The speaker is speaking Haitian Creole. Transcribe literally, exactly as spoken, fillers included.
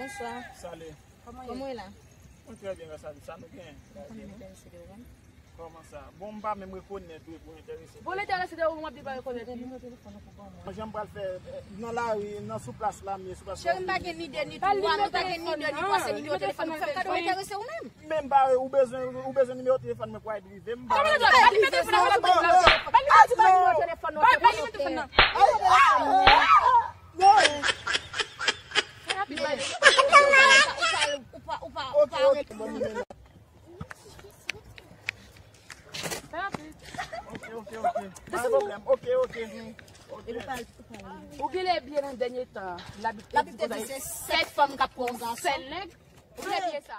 Bonswa. Salut. Kòman w ye? Kòman w ye la? Mwen trè byen, gras a Dye. Sa nou gen? Mwen konnen mwen enterese de ou menm. Kòman sa? Bon, m pa menm rekonèt wi pou enterese. Bon, l enterese de ou, m ap di pa rekonèt li. Nimewo telefòn ou pou ban mwen. Jan m pral fè, eh, nan lari, nan sou plas la, m ye sou plas la. Cheri, m pa gen ni de, ni twa, nou pa gen ni de, ni twa, se nimewo telefòn ou fè m gade, ou enterese ou menm. Men m pa, ou bezwen, ou bezwen nimewo telefòn mwen pou al drive, m pa. Ba li telefòn nan, ba li telefòn nan. Ba li telefòn nan. Fè rapid, ba li. Ou pa, ou pa, ou pa, ou pa. Ok, ok, bon, nimewo. Fè rapid. Ok, ok, ok. Pa gen pwoblèm. Ok, ok. Ok. Ou genlè bliye nan dènye tan. Labib te di se sèt fanm k ap pran yon sèl nèg. Ou genlè bliye sa.